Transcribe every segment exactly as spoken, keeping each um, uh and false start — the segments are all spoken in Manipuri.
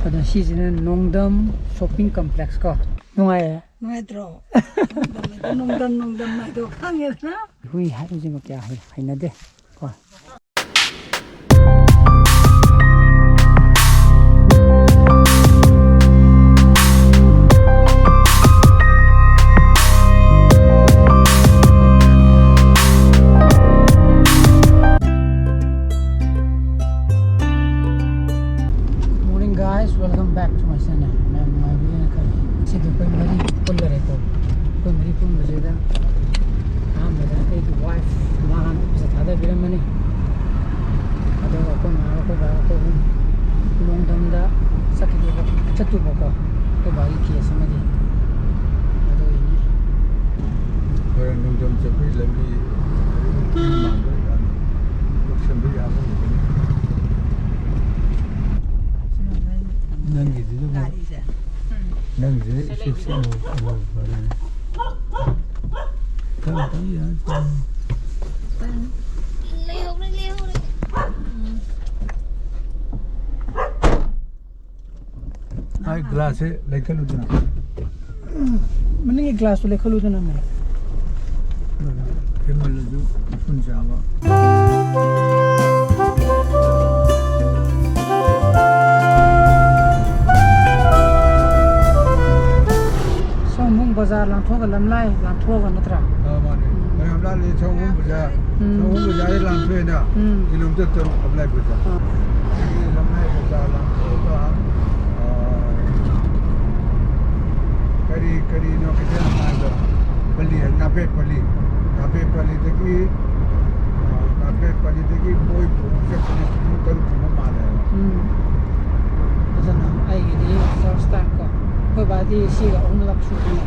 ꯑꯗꯣ ꯁꯤꯁꯤꯅ ꯅꯣꯡꯗꯝ shopping complex ꯀꯣ꯫ ꯅꯨꯡꯉꯥꯏꯌꯦ꯫ ꯅꯨꯡꯉꯥꯏꯇ꯭ꯔꯣ? ꯅꯣꯡꯗꯝ, ꯅꯣꯡꯗꯝ ꯍꯥꯏꯗꯣ ꯈꯪꯉꯦꯗꯅ? ꯍꯨꯏ ꯍꯥꯏꯕꯁꯤꯃ ꯀꯌꯥ ꯍꯩ-, ꯍꯩꯅꯗꯦ ꯀꯣ꯫ Morning guys, welcome back to my channel. ꯃꯌꯥꯝ ꯅꯨꯡꯉꯥꯏꯕꯤꯔꯦꯅ ꯈꯜꯂꯤ꯫ ꯉꯁꯤꯗꯤ ꯑꯩꯈꯣꯏ ꯃꯔꯤ ꯄꯨꯜꯂꯔꯦꯀꯣ꯫ ꯑꯩꯈꯣꯏ ꯃꯔꯤ ꯄꯨꯟꯕꯁꯤꯗ ꯑꯍꯥꯟꯕꯗ ꯑꯩꯒꯤ wife ꯃꯥꯅ ꯄꯩꯁꯥ ꯊꯥꯗꯕꯤꯔꯝꯃꯅꯤ꯫ ꯑꯗꯨꯒ ꯑꯩꯈꯣꯏ ꯃꯥꯒ ꯑꯩꯈꯣꯏ ꯕꯥꯒ ꯑꯩꯈꯣꯏ ꯑꯍꯨꯝ ꯂꯣꯡꯗꯝꯗ ꯆꯠꯈꯤꯗꯧꯕ, ꯆꯠꯇꯧꯕꯀꯣ꯫ ꯑꯩꯈꯣꯏ ꯕꯥꯒꯤ case ꯑꯃꯒꯤ꯫ ꯑꯗꯨꯒꯤꯅꯤ꯫ ꯍꯣꯔꯦꯟ ꯅꯣꯡꯗꯝ ꯆꯠꯄꯒꯤ ꯂꯝꯕꯤ ꯃꯥꯟꯕ ꯌꯥꯝ ꯂꯣꯏꯁꯤꯟꯕ ꯌꯥꯕ ꯑꯣꯏꯒꯅꯤ꯫ ꯅꯪꯒꯤꯗꯨꯗ ꯑꯃꯨꯛ, ꯒꯥꯔꯤꯁꯦ꯫ ꯅꯪꯒꯤꯗꯨꯗ ꯏꯁꯤꯛ ꯁꯤꯛ ꯑꯃꯨꯛ ꯐꯔꯦꯅꯦ꯫ ꯇꯞꯅ ꯇꯞꯅ ꯌꯥꯅꯤ꯫ ꯂꯩꯍꯧꯔꯦ, ꯂꯩꯍꯧꯔꯦ꯫ ꯎꯝ꯫ ꯍꯥꯏ, glass ꯁꯦ ꯂꯩꯈꯠꯂꯨꯗꯅ꯫ ꯎꯝ, ꯃꯅꯤꯡꯒꯤ glass ꯇꯨ ꯂꯩꯈꯠꯂꯨꯗꯅ ꯑꯃꯨꯛ꯫ ꯍꯦꯟꯃꯜꯂꯁꯨ ꯎꯐꯨꯟ ꯆꯥꯕ꯫ ꯁꯑꯣꯝꯕꯨꯡ ꯕꯖꯥꯔ ꯂꯥꯟꯊꯣꯛꯑꯒ ꯂꯝꯂꯥꯏ ꯂꯥꯟꯊꯣꯛꯑꯒ ꯅꯠꯇ꯭ꯔꯥ? ꯑ, ꯃꯥꯅꯦ꯫ ꯎꯝ꯫ ꯃꯌꯥꯝ ꯂꯥꯜꯂꯤ, ꯁꯑꯣꯝꯕꯨꯡ ꯕꯖꯥꯔ꯫ ꯎꯝ꯫ ꯁꯑꯣꯝꯕꯨꯡ ꯕꯖꯥꯔꯗꯩ ꯂꯥꯟꯊꯣꯛꯑꯦꯅ ꯎꯝ꯫ Kilometer ꯇꯔꯨꯛ ꯂꯝꯂꯥꯏ ꯕꯖꯥꯔ꯫ ꯑ꯫ ꯑꯗꯒꯤ ꯂꯝꯂꯥꯏ ꯕꯖꯥꯔ ꯂꯥꯟꯊꯣꯛꯑꯒ, ꯑ, ꯀꯔꯤ, ꯀꯔꯤꯅꯣ ꯀꯩꯊꯦꯜ ꯍꯥꯏꯕ? ꯄꯜꯂꯤ ꯍꯥꯏ, ꯅꯥꯄꯦꯠ ꯄꯜꯂꯤ꯫ ꯅꯥꯄꯦꯠ ꯄꯜꯂꯤꯗꯒꯤ, ꯑ, ꯅꯥꯄꯦꯠ ꯄꯜꯂꯤꯗꯒꯤ ꯃꯣꯏ ꯄꯨꯔ ꯆꯠꯄꯅꯦ, ꯄꯨꯡ ꯇꯔꯨꯛ ꯀꯨꯝꯕ ꯃꯥꯜꯂꯦ ꯍꯥꯏꯕ꯫ ꯎꯝ꯫ ꯑꯗꯨꯅ ꯑꯩꯒꯤꯗꯤ first time ꯀꯣ꯫ ꯑꯩꯈꯣꯏ ꯕꯥꯗꯤ ꯁꯤꯒ ꯑꯍꯨꯝꯂꯛ ꯁꯨꯕꯅꯦ꯫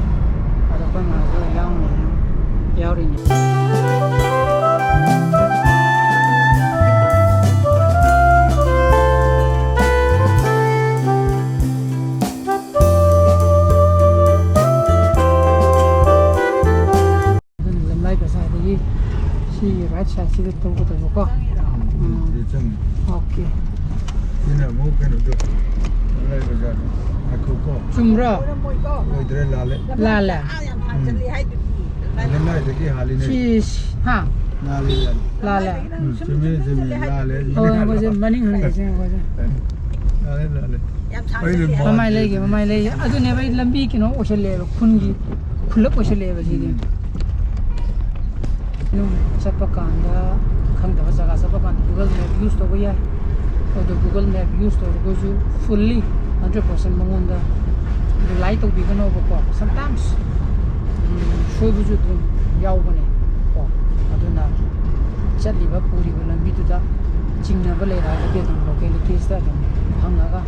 ꯑꯗꯣ ꯑꯩꯈꯣꯏ ꯃꯥꯁꯨ ꯌꯥꯎꯅꯤ, ꯌꯥꯎꯔꯤꯅꯤ꯫ ꯑꯗꯨꯅ ꯂꯝꯂꯥꯏ ꯕꯖꯥꯔꯗꯒꯤ ꯁꯤ right side ꯁꯤꯗ ꯇꯧꯒꯗꯕꯀꯣ꯫ ꯎꯝ, ꯎꯝ꯫ ꯁꯤꯗ ꯆꯪꯉꯤ꯫ Okay꯫ ꯁꯤꯅ ꯑꯃꯨꯛ ꯀꯩꯅꯣꯗꯣ, ꯉꯥꯏꯈꯣꯀꯣ꯫ ꯆꯨꯝꯕ꯭ꯔꯣ? ꯑꯣꯏꯗ꯭ꯔꯦ, ꯂꯥꯜꯂꯦ꯫ ꯂꯥꯜꯂꯦ꯫ ꯎꯝ꯫ ꯂꯥꯜꯂꯦ꯫ ꯁꯤ, ꯍꯥ? ꯂꯥꯜꯂꯦ, ꯂꯥꯜꯂꯦ꯫ ꯂꯥꯜꯂꯦ꯫ ꯎꯝ, ꯆꯨꯝꯃꯦ, ꯆꯨꯝꯃꯦ, ꯂꯥꯜꯂꯦ꯫ ꯍꯣꯏ, ꯑꯩꯈꯣꯏꯁꯦ ꯃꯅꯤꯡ ꯍꯟꯈꯤꯁꯦ, ꯑꯩꯈꯣꯏꯁꯦ꯫ ꯂꯥꯜꯂꯦ, ꯂꯥꯜꯂꯦ꯫ ꯃꯃꯥꯏ ꯂꯩꯒꯦ, ꯃꯃꯥꯏ ꯂꯩꯒꯦ꯫ ꯑꯗꯨꯅꯦꯕ ꯑꯩ ꯂꯝꯕꯤ ꯀꯩꯅꯣ ꯑꯣꯏꯁꯜꯂꯛꯑꯦꯕ, ꯈꯨꯟꯒꯤ ꯈꯨꯜꯂꯛ ꯑꯣꯏꯁꯜꯂꯛꯑꯦꯕ ꯁꯤꯗꯤ꯫ ꯎꯝ꯫ ꯑꯗꯨꯝ ꯆꯠꯄ ꯀꯥꯟꯗ, ꯈꯪꯗꯕ ꯖꯒꯥ ꯆꯠꯄ ꯀꯥꯟꯗ Google Map use ꯇꯧꯕ ꯌꯥꯏ꯫ ꯑꯗꯣ Google Map use ꯇꯧꯔꯒꯁꯨ fully hundred percent ꯃꯉꯣꯟꯗ rely ꯇꯧꯕꯤꯒꯅꯣꯕꯀꯣ꯫ Sometimes, ꯎꯝ, ꯁꯣꯏꯕꯁꯨ ꯑꯗꯨꯝ ꯌꯥꯎꯕꯅꯦ ꯀꯣ꯫ ꯑꯗꯨꯅ ꯆꯠꯂꯤꯕ ꯄꯨꯔꯤꯕ ꯂꯝꯕꯤꯗꯨꯗ ꯆꯤꯡꯅꯕ ꯂꯩꯔꯒꯗꯤ ꯑꯗꯨꯝ localities ꯇ ꯑꯗꯨꯝ ꯍꯪꯉꯒ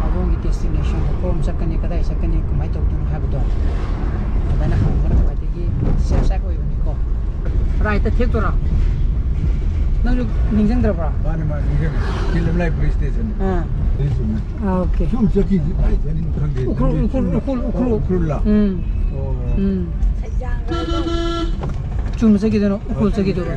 ꯑꯗꯣꯝꯒꯤ destination ꯗꯣ ꯀꯔꯣꯝ ꯆꯠꯀꯅꯤ, ꯀꯗꯥꯏ ꯆꯠꯀꯅꯤ, ꯀꯃꯥꯏꯅ ꯇꯧꯗꯣꯏꯅꯣ ꯍꯥꯏꯕꯗꯣ ꯑꯗꯨꯃꯥꯏꯅ ꯍꯪꯕꯅ ꯈ꯭ꯋꯥꯏꯗꯒꯤ safe side ꯑꯣꯏꯕꯅꯤꯀꯣ꯫ Right ꯇ ꯊꯦꯛꯇꯣꯏꯔꯥ? ꯅꯪꯁꯨ ꯅꯤꯡꯁꯤꯡꯗ꯭ꯔꯕ꯭ꯔꯥ? ꯃꯥꯅꯦ, ꯃꯥꯅꯦ, ꯅꯤꯡꯁꯤꯡꯉꯦ꯫ ꯁꯤ ꯂꯝꯂꯥꯏ police station꯫ ꯑꯥ꯫ ꯑꯗꯨ ꯆꯨꯝꯃꯦ꯫ ꯑꯥ, okay꯫ ꯁꯨꯝ ꯆꯠꯈꯤꯁꯤ ꯀꯥꯏ ꯆꯠꯂꯤꯅꯣ ꯈꯪꯗꯦ꯫ ꯎꯈ꯭ꯔꯨꯜ, ꯂꯝꯕꯤ ꯎꯈ꯭ꯔꯨꯜ, ꯆꯨꯝꯅ꯫ ꯎꯈ꯭ꯔꯨꯜ, ꯎꯈ꯭ꯔꯨꯜ꯫ ꯎꯈ꯭ꯔꯨꯜꯂ? ꯎꯝ꯫ ꯑꯣ꯫ ꯎꯝ꯫ ꯆꯨꯝꯅ ꯆꯠꯈꯤꯗꯣꯏꯅꯣ, ꯎꯈ꯭ꯔꯨꯜ ꯆꯠꯈꯤꯗꯣꯏꯔꯣ?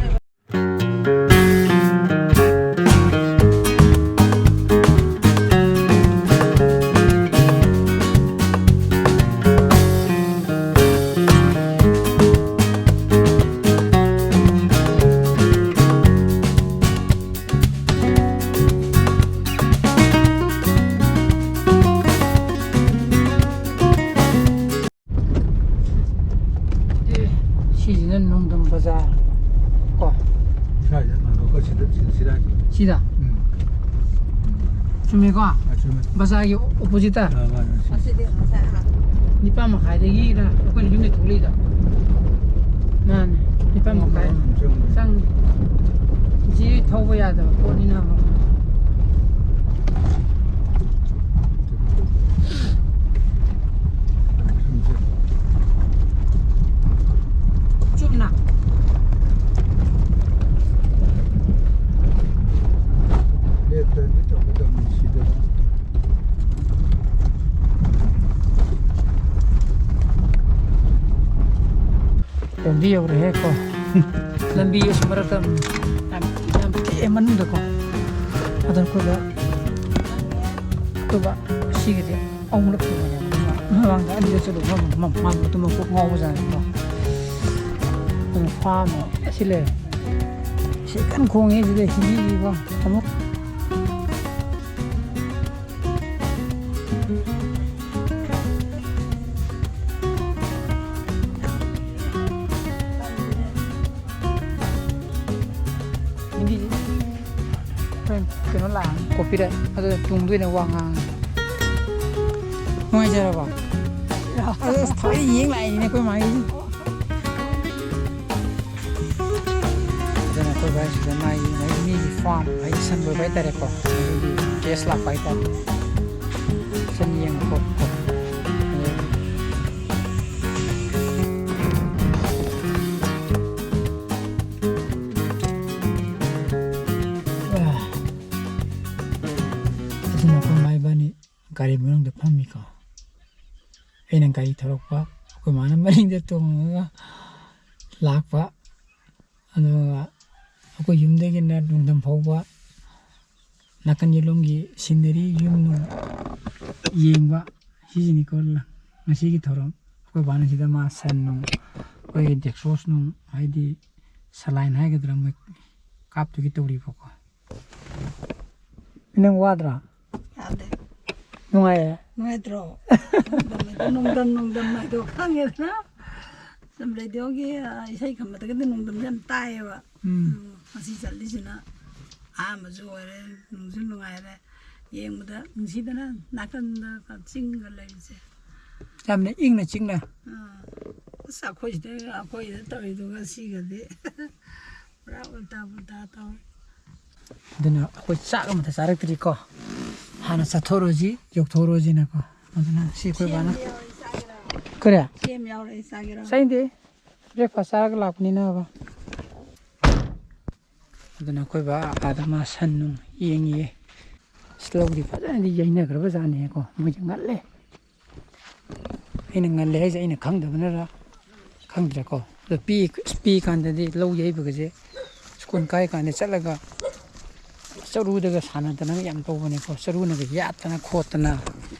ꯑꯦ, ꯁꯤꯁꯤꯅ ꯅꯣꯡꯗꯝ ꯕꯖꯥꯔ ꯀꯣ꯫ ꯁ꯭ꯋꯥꯏꯗ ꯉꯥꯏꯈꯣꯀꯣ, ꯁꯤꯗ, ꯁꯤꯗ, ꯁꯤꯗ꯫ ꯁꯤꯗ? ꯎꯝ꯫ ꯆꯨꯝꯃꯦꯀꯣ? ꯑ, ꯆꯨꯝꯃꯦ꯫ ꯕꯖꯥꯔꯒꯤ opposite ꯇ? ꯑ, ꯃꯥꯅꯦ, ꯁꯤ꯫ ꯉꯁꯤꯗꯤ ꯉꯁꯥꯏ ꯍꯥ-, ꯅꯤꯄꯥꯟ ꯃꯈꯥꯏꯗꯒꯤꯔ ꯑꯩꯈꯣꯏꯅ ꯌꯨꯝꯗꯩ ꯊꯣꯛꯂꯛꯏꯗꯣ꯫ ꯃꯥꯅꯦ, ꯅꯤꯄꯥꯟ ꯃꯈꯥꯏ꯫ ꯎꯝ, ꯆꯨꯝꯃꯦ꯫ ꯆꯪꯉꯦ꯫ ꯁꯤ ꯊꯧꯕ ꯌꯥꯗꯕ ꯄꯣꯠꯅꯤꯅ꯫ ꯆꯨꯝꯅ꯫ Left turn ꯗꯤ ꯇꯧꯒꯗꯕꯅꯤ ꯁꯤꯗ꯫ ꯂꯝꯕꯤ ꯌꯧꯔꯦꯍꯦ ꯀꯣ꯫ ꯂꯝꯕꯤ ꯑꯁꯤ ꯃꯔꯛꯇ ꯌꯥꯝ, ꯌꯥꯝ ꯄꯤꯛꯑꯦ ꯃꯅꯨꯡꯗꯀꯣ꯫ ꯑꯗꯣ ꯑꯩꯈꯣꯏꯗ ꯑꯗꯨꯒ ꯁꯤꯒꯤꯗꯤ ꯑꯍꯨꯝꯂꯛ ꯁꯨꯕꯅꯦꯕ꯫ ꯃꯃꯥꯡꯗ ꯑꯅꯤꯔꯛ ꯆꯠꯂꯨꯕ ꯃꯐꯝ ꯃꯥꯡꯕꯗꯨ ꯃꯀꯣꯛ ꯉꯥꯎꯕꯖꯥꯠꯅꯤꯀꯣ꯫ ꯑꯗꯨꯅ ꯐꯥꯝ ꯑꯁꯤ ꯂꯩꯔꯦ꯫ ꯁꯤ ꯀꯟꯅ ꯈꯣꯡꯉꯦ ꯁꯤꯗ ꯍꯤꯟꯗꯤꯒꯤꯀꯣ ꯑꯃꯨꯛ꯫ ꯍꯤꯟꯗꯤꯁꯤ ꯑꯩꯈꯣꯏ ꯀꯩꯅꯣ ꯂꯥꯛꯑꯅꯤ, ꯀꯣꯄꯤꯔꯥꯏꯠ꯫ ꯑꯗꯨꯅ ꯇꯨꯡꯗ ꯑꯣꯏꯅ ꯋꯥ ꯉꯥꯡꯉꯦ꯫ ꯅꯨꯡꯉꯥꯏꯖꯔꯕꯣ? ꯑꯁ, ꯊꯑꯣꯏ ꯌꯦꯡ ꯂꯥꯛꯏꯅꯤꯅꯦ ꯑꯩꯈꯣꯏ ꯃꯥꯒꯤ꯫ ꯑꯗꯨꯅ ꯑꯩꯈꯣꯏ ꯚꯥꯏꯁꯤꯗ ꯃꯥꯒꯤ, ꯃꯥꯒꯤ ꯃꯤꯒꯤ ꯐꯥꯝ, ꯍꯥꯏꯗꯤ ꯁꯟ ꯂꯣꯏꯕ ꯍꯥꯏꯇꯥꯔꯦꯀꯣ, ꯑꯗꯨꯒꯤ ꯇꯦꯁ ꯂꯥꯛꯄ ꯍꯥꯏꯇꯥꯔꯦ, ꯁꯟ ꯌꯦꯡꯕ ꯈꯣꯠꯄ꯫ ꯑꯗꯨꯅ ꯑꯩꯈꯣꯏ ꯃꯥ ꯏꯕꯥꯅꯤ ꯒꯥꯔꯤ ꯃꯅꯨꯡꯗ ꯐꯝꯃꯤꯀꯣ꯫ ꯑꯩꯅ ꯒꯥꯔꯤ ꯊꯧꯔꯛꯄ, ꯑꯩꯈꯣꯏ ꯃꯥꯅ ꯃꯅꯤꯡꯗ ꯇꯣꯡꯉꯒ ꯂꯥꯛꯄ꯫ ꯑꯗꯨꯒ ꯑꯩꯈꯣꯏ ꯌꯨꯝꯗꯒꯤꯅ ꯅꯣꯡꯗꯝ ꯐꯥꯎꯕ ꯅꯥꯀꯟ ꯌꯦꯠꯂꯣꯝꯒꯤ ꯁꯤꯅꯔꯤ, ꯌꯨꯝ ꯅꯨꯡ ꯌꯦꯡꯕ, ꯁꯤꯁꯤꯅꯤꯀꯣ ꯉꯁꯤꯒꯤ ꯊꯧꯔꯝ꯫ ꯑꯩꯈꯣꯏ ꯕꯥꯅ ꯁꯤꯗ ꯃꯥ ꯁꯟ ꯅꯨꯡ, ꯑꯩꯈꯣꯏꯒꯤ ꯗꯦꯛꯁꯣꯁ ꯅꯨꯡ, ꯍꯥꯏꯗꯤ ꯁꯂꯥꯏꯟ ꯍꯥꯏꯒꯗ꯭ꯔꯥ, ꯃꯣꯏ ꯀꯥꯞꯇꯨꯒꯤ ꯇꯧꯔꯤꯕꯀꯣ꯫ ꯅꯪ ꯋꯥꯗ꯭ꯔꯥ? ꯌꯥꯗꯦ꯫ ꯅꯨꯡꯉꯥꯏꯌꯦ? ꯅꯨꯡꯉꯥꯏꯇ꯭ꯔꯣ? ꯅꯣꯡꯗꯝ ꯍꯥꯏꯗꯣ, ꯅꯣꯡꯗꯝ, ꯅꯣꯡꯗꯝ ꯍꯥꯏꯗꯣ ꯈꯪꯉꯦꯗꯅ? ꯁꯨꯝ ꯔꯦꯗꯤꯑꯣꯒꯤ, ꯑ, ꯏꯁꯩ ꯈꯟꯕꯗꯒꯗꯤ ꯅꯣꯡꯗꯝꯁꯦ ꯌꯥꯝ ꯇꯥꯏꯌꯦꯕ꯫ ꯎꯝ꯫ ꯎꯝ, ꯉꯁꯤ ꯆꯠꯂꯤꯁꯤꯅ ꯑꯍꯥꯟꯕꯁꯨ ꯑꯣꯏꯔꯦ, ꯅꯨꯡꯁꯨ ꯅꯨꯡꯉꯥꯏꯔꯦ꯫ ꯌꯦꯡꯕꯗ ꯅꯨꯡꯁꯤꯗꯅ ꯅꯥꯀꯟꯗ ꯆꯤꯡꯒ ꯂꯩꯕꯁꯦ꯫ ꯌꯥꯝꯅ ꯏꯪꯅ ꯆꯤꯛꯅ꯫ ꯑꯥ, ꯑꯁ, ꯑꯩꯈꯣꯏ ꯁꯤꯗ, ꯑꯩꯈꯣꯏꯗ ꯇꯧꯔꯤꯗꯨꯒ ꯁꯤꯒꯗꯤ ꯄꯨꯔꯥ ꯎꯜꯇꯥ ꯄꯨꯜꯇꯥ ꯇꯧꯔꯦ꯫ ꯑꯗꯨꯅ ꯑꯩꯈꯣꯏ ꯆꯥꯛ ꯑꯃꯇ ꯆꯥꯔꯛꯇ꯭ꯔꯤꯀꯣ꯫ ꯍꯥꯟꯅ ꯆꯠꯊꯣꯛꯔꯁꯤ, ꯌꯧꯊꯣꯛꯔꯁꯤꯅꯀꯣ꯫ ꯑꯗꯨꯅ ꯁꯤ ꯑꯩꯈꯣꯏ ꯕꯥꯅ ꯁꯦꯝ ꯌꯥꯎꯔꯦ, ꯆꯥꯒꯦꯔꯣ? ꯀꯔꯤ? ꯁꯦꯝ ꯌꯥꯎꯔꯦ, ꯆꯥꯒꯦꯔꯣ? ꯆꯥꯅꯤꯡꯗꯦ꯫ ꯕ꯭ꯔꯦꯛꯐꯥꯁ ꯆꯥꯔꯒ ꯂꯥꯛꯄꯅꯤꯅꯕ꯫ ꯑꯗꯨꯅ ꯑꯩꯈꯣꯏ ꯕꯥ ꯑꯥꯗ ꯃꯥ ꯁꯟ ꯅꯨꯡ ꯌꯦꯡꯉꯤꯌꯦ꯫ ꯑꯁ, ꯂꯧꯗꯤ ꯐꯖꯅꯗꯤ ꯌꯩꯅꯈ꯭ꯔꯕ ꯖꯥꯠꯅꯤꯀꯣ, ꯃꯣꯏꯁꯦ ꯉꯜꯂꯦ꯫ ꯑꯩꯅ ꯉꯜꯂꯦ ꯍꯥꯏꯁꯦ ꯑꯩꯅ ꯈꯪꯗꯕꯅꯔ ꯈꯪꯗ꯭ꯔꯦꯀꯣ꯫ ꯑꯗꯣ ꯄꯤ-, ꯄꯤꯛꯏ ꯀꯥꯟꯗꯗꯤ ꯂꯧ ꯌꯩꯕꯒꯁꯦ ꯁ꯭ꯀꯨꯜ ꯀꯥꯏ ꯀꯥꯟꯗ ꯆꯠꯂꯒ ꯆꯔꯨꯗꯒ ꯁꯥꯟꯅꯗꯅꯒ ꯌꯥꯝ ꯇꯧꯕꯅꯦꯀꯣ, ꯆꯔꯨꯅꯒ ꯌꯥꯠꯇꯅ ꯈꯣꯠꯇꯅ,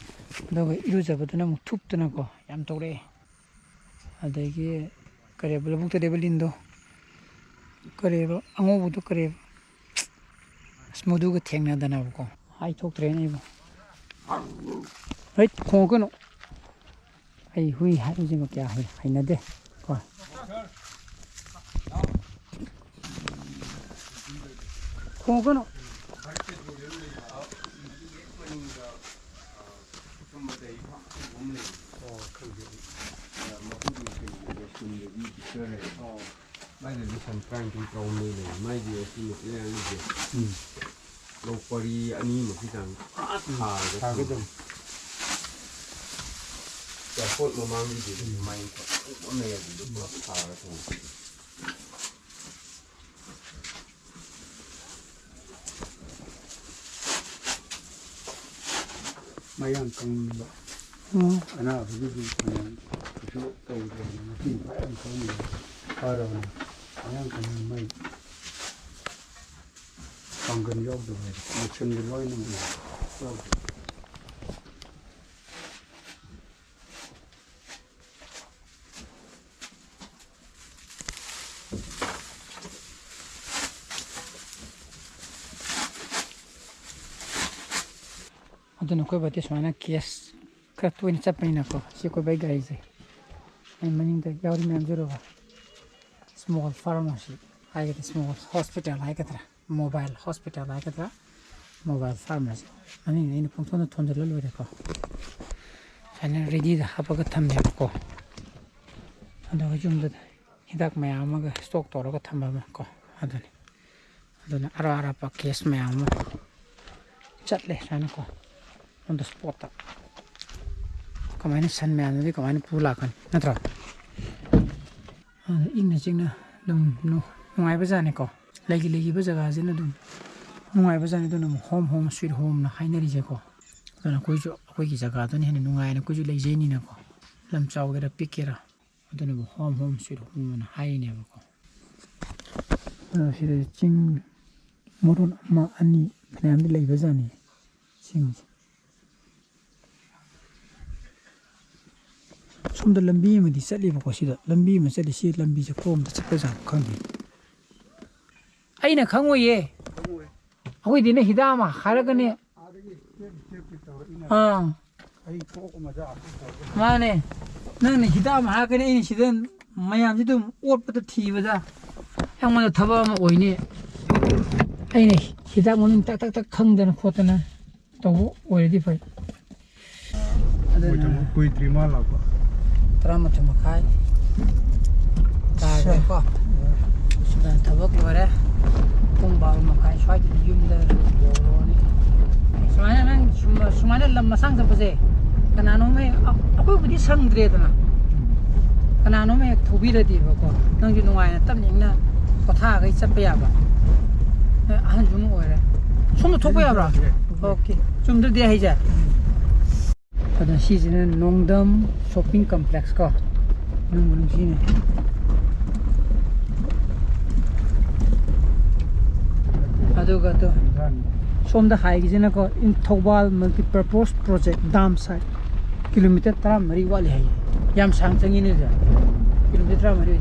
ꯑꯗꯨꯒ ꯏꯔꯨꯖꯕꯗꯅ ꯑꯃꯨꯛ ꯊꯨꯞꯇꯅꯀꯣ ꯌꯥꯝ ꯇꯧꯔꯛꯑꯦ꯫ ꯑꯗꯒꯤ ꯀꯔꯤꯕ, ꯂꯧꯕꯨꯛꯇ ꯂꯩꯕ ꯂꯤꯟꯗꯣ, ꯀꯔꯤꯕ, ꯑꯉꯧꯕꯗꯣ ꯀꯔꯤꯕ, ꯑꯁ, ꯃꯗꯨꯒ ꯊꯦꯡꯅꯗꯅꯕꯀꯣ, ꯍꯥꯏꯊꯣꯛꯇ꯭ꯔꯦꯅꯦ ꯑꯩꯕꯨ꯫ ꯍꯩꯠ, ꯈꯣꯡꯉꯛꯀꯅꯨ꯫ ꯑꯩ ꯍꯨꯏ ꯍꯥꯏꯕꯁꯤꯃ ꯀꯌꯥ ꯍꯩ-, ꯍꯩꯅꯗꯦ ꯀꯣ꯫ ꯈꯣꯡꯉꯛꯀꯅꯨ꯫ ꯃꯥꯏꯗꯗꯤ ꯁꯟ ꯇꯔꯥꯅꯤꯊꯣꯏ ꯇꯔꯥꯍꯨꯝꯗꯣꯏ ꯂꯩ꯫ ꯃꯥꯏꯗꯤ ꯑꯁꯤ ꯃꯆꯤꯟ ꯃꯌꯥꯝꯁꯦ ꯎꯝ꯫ ꯂꯧ ꯄꯔꯤ ꯑꯅꯤꯃꯨꯛꯀꯤ ꯆꯥꯡ ꯄꯨꯔꯥ ꯊꯥꯔꯒ ꯊꯥꯒꯗꯕꯅꯤ꯫ ꯊꯝꯃꯤ꯫ ꯆꯥꯛꯈꯣꯠ ꯃꯃꯥꯡꯒꯤꯗꯨꯗꯤ ꯃꯥꯏ ꯐꯖꯅ ꯂꯩ, ꯑꯗꯨꯗ ꯄꯨꯂꯞ ꯊꯥꯔꯒ ꯊꯝꯃꯤ꯫ ꯃꯌꯥꯡ ꯀꯪꯕ ꯎꯝ꯫ ꯑꯅꯥꯕꯒꯤꯗꯤ ꯐꯅꯌꯥꯝ ꯀꯩꯁꯨ ꯇꯧꯗ꯭ꯔꯕꯅꯤ꯫ ꯉꯁꯤ ꯐꯖꯅ ꯈꯪꯉꯦ꯫ ꯐꯔꯕꯅꯤ꯫ ꯃꯌꯥꯡ ꯀꯪꯕ ꯃꯩ ꯄꯥꯡꯒꯜ ꯌꯥꯎꯗꯕ ꯍꯥꯏꯗꯤ ꯃꯦꯆꯤꯟꯗ ꯂꯣꯏꯅꯃꯛ ꯌꯥꯎꯗꯕ꯫ ꯑꯗꯨꯅ ꯑꯩꯈꯣꯏ ꯕꯥꯗꯤ ꯁꯨꯃꯥꯏꯅ ꯀꯦꯁ ꯈꯔ ꯇꯣꯏꯅ ꯆꯠꯄꯅꯤꯅꯀꯣ, ꯁꯤ ꯑꯩꯈꯣꯏ ꯕꯥꯏ ꯒꯥꯔꯤꯁꯦ ꯑꯩ ꯃꯅꯤꯡꯗ ꯌꯥꯎꯔꯤ ꯃꯌꯥꯝꯁꯦ ꯎꯔꯕ? ꯁ꯭ꯃꯣꯜ ꯐꯥꯔꯃꯥꯁꯤ ꯍꯥꯏꯒꯗ꯭ꯔꯥ, ꯁ꯭ꯃꯣꯜ ꯍꯣꯁꯄꯤꯇꯥꯜ ꯍꯥꯏꯒꯗ꯭ꯔꯥ, ꯃꯣꯕꯥꯏꯜ ꯍꯣꯁꯄꯤꯇꯥꯜ ꯍꯥꯏꯒꯗ꯭ꯔꯥ, ꯃꯣꯕꯥꯏꯜ ꯐꯥꯔꯃꯥꯁꯤ ꯃꯃꯤꯡ ꯑꯩꯅ ꯄꯨꯡꯊꯣꯟꯗ ꯊꯣꯟꯖꯤꯜꯂ ꯂꯣꯏꯔꯦꯀꯣ꯫ ꯁꯨꯃꯥꯏꯅ ꯔꯦꯗꯤꯗ ꯍꯥꯞꯄꯒ ꯊꯝꯃꯦꯕꯀꯣ꯫ ꯑꯗꯨꯒ ꯌꯨꯝꯗ ꯍꯤꯗꯥꯛ ꯃꯌꯥꯝ ꯑꯃꯒ ꯁ꯭ꯇꯣꯛ ꯇꯧꯔꯒ ꯊꯝꯕ ꯑꯃ ꯀꯣ, ꯑꯗꯨꯅꯤ꯫ ꯑꯗꯨꯅ ꯑꯔꯥꯞ ꯑꯔꯥꯞꯄ ꯀꯦꯁ ꯃꯌꯥꯝ ꯑꯃ ꯆꯠꯂꯦ ꯁꯨꯃꯥꯏꯅꯀꯣ, on the spot ꯇ꯫ ꯀꯃꯥꯏꯅ ꯁꯟ ꯃꯌꯥꯝꯗꯨꯗꯤ ꯀꯃꯥꯏꯅ ꯄꯨ ꯂꯥꯛꯀꯅꯤ, ꯅꯠꯇ꯭ꯔꯣ? ꯑꯗꯨꯅ ꯏꯪꯅ ꯆꯤꯛꯅ ꯑꯗꯨꯝ ꯅꯨ-, ꯅꯨꯡꯉꯥꯏꯕꯖꯥꯠꯅꯤꯀꯣ꯫ ꯂꯩꯒꯤ ꯂꯩꯈꯤꯕ ꯖꯒꯥꯁꯤꯅ ꯑꯗꯨꯝ ꯅꯨꯡꯉꯥꯏꯕꯖꯥꯠꯅꯤ꯫ ꯑꯗꯨꯅ ꯑꯃꯨꯛ home, home sweet home ꯅ ꯍꯥꯏꯅꯔꯤꯁꯦꯀꯣ꯫ ꯑꯗꯨꯅ ꯑꯩꯈꯣꯏꯁꯨ ꯑꯩꯈꯣꯏꯒꯤ ꯖꯒꯥꯗꯨꯅ ꯍꯦꯟꯅ ꯅꯨꯡꯉꯥꯏꯅ ꯑꯩꯈꯣꯏꯁꯨ ꯂꯩꯖꯩꯅꯤꯅꯀꯣ꯫ ꯂꯝ ꯆꯥꯎꯒꯦꯔꯥ ꯄꯤꯛꯀꯦꯔꯥ, ꯑꯗꯨꯅꯕꯨ home, home sweet home ꯑꯅ ꯍꯥꯏꯔꯤꯅꯦꯕꯀꯣ꯫ ꯑꯗꯣ ꯁꯤꯗ ꯆꯤꯡ, ꯃꯔꯣꯟ ꯑꯃ ꯑꯅꯤ ꯐꯅꯌꯥꯝꯗꯤ ꯂꯩꯕꯖꯥꯠꯅꯤ ꯁꯤꯡꯁꯦ꯫ ꯁꯣꯝꯗ ꯂꯝꯕꯤ ꯑꯃꯗꯤ ꯆꯠꯂꯤꯕꯀꯣ, ꯁꯤꯗ ꯂꯝꯕꯤ ꯑꯃ ꯆꯠꯂꯤ꯫ ꯁꯤ ꯂꯝꯕꯤꯁꯦ ꯀꯔꯣꯝꯗ ꯆꯠꯄꯖꯥꯠꯅꯣ ꯈꯪꯗꯦ꯫ ꯑꯩꯅ ꯈꯪꯉꯣꯏꯌꯦ꯫ ꯑꯩꯈꯣꯏꯗꯤꯅꯦ ꯍꯤꯗꯥꯛ ꯑꯃ ꯍꯥꯏꯔꯛꯀꯅꯤ꯫ ꯑꯥ꯫ ꯃꯥꯅꯦ꯫ ꯅꯪꯅ ꯍꯤꯗꯥꯛ ꯑꯃ ꯍꯥꯏꯔꯛꯀꯅꯤ, ꯑꯩꯅ ꯁꯤꯗ ꯃꯌꯥꯝꯁꯤ ꯑꯗꯨꯝ ꯑꯣꯠꯄꯗ ꯊꯤꯕꯗ ꯑꯩꯉꯣꯟꯗ ꯊꯕꯛ ꯑꯃ ꯑꯣꯏꯅꯤ꯫ ꯑꯩꯅ ꯍꯤꯗꯥꯛ ꯃꯃꯤꯡ ꯇꯛ ꯇꯛ ꯇꯛ ꯈꯪꯗꯅ ꯈꯣꯠꯇꯅ ꯇꯧꯕ ꯑꯣꯏꯔꯗꯤ ꯐꯩ꯫ ꯑꯗꯨꯅ ꯃꯣꯏ ꯊꯕꯛ ꯀꯨꯏꯗ꯭ꯔꯤ ꯃꯥ ꯂꯥꯛꯄ꯫ ꯇꯔꯥꯃꯥꯊꯣꯏ ꯃꯈꯥꯏ ꯇꯥꯔꯦꯀꯣ꯫ ꯁꯤꯗ ꯊꯕꯛ ꯂꯣꯏꯔꯦ꯫ ꯄꯨꯡ ꯕꯥꯔꯣ ꯃꯈꯥꯏ ꯁ꯭ꯋꯥꯏꯗꯗꯤ ꯌꯨꯝꯗ ꯌꯧꯔꯛꯑꯅꯤ꯫ ꯁꯨꯃꯥꯏꯅ ꯅꯪ ꯁꯨꯝ-, ꯁꯨꯃꯥꯏꯅ ꯂꯝ ꯃꯁꯥꯡ ꯆꯠꯄꯁꯦ ꯀꯅꯥꯅꯣꯝꯃ ꯍꯦꯛ, ꯑ-, ꯑꯩꯈꯣꯏꯕꯨꯗꯤ ꯁꯪꯗ꯭ꯔꯦꯗꯅ꯫ ꯀꯅꯥꯅꯣꯝꯃ ꯍꯦꯛ ꯊꯧꯕꯤꯔꯗꯤꯕꯀꯣ, ꯅꯪꯁꯨ ꯅꯨꯡꯉꯥꯏꯅ ꯇꯞꯅ ꯏꯪꯅ ꯄꯣꯊꯥꯔꯒ ꯆꯠꯄ ꯌꯥꯕ꯫ ꯑꯦ, ꯑꯍꯟꯁꯨ ꯑꯃ ꯑꯣꯏꯔꯦ꯫ ꯁꯣꯝꯗ ꯊꯣꯛꯄ ꯌꯥꯕ꯭ꯔꯥ? ꯑꯣꯀꯦ꯫ ꯆꯨꯝꯗ꯭ꯔꯗꯤ ꯑꯩꯁꯦ꯫ ꯑꯗꯣ ꯁꯤꯁꯤꯅ ꯅꯣꯡꯗꯝ shopping complex ꯀꯣ꯫ ꯅꯨꯡꯕꯨ ꯅꯨꯡꯁꯤꯅꯦ꯫ ꯑꯗꯨꯒ ꯑꯗꯣ ꯁꯣꯝꯗ ꯍꯥꯏꯒꯤꯁꯤꯅꯀꯣ, in Thoubal multipurpose project dam site꯫ Kilometre ꯇꯔꯥꯃꯔꯤ ꯋꯥꯠꯂꯤ ꯍꯥꯏꯌꯦ꯫ ꯌꯥꯝ ꯁꯥꯡ ꯆꯪꯉꯤꯅꯦ ꯑꯗꯨꯗꯤ꯫ ꯀꯤꯂꯣꯃꯤꯇꯔ ꯇꯔꯥꯃꯔꯤ꯫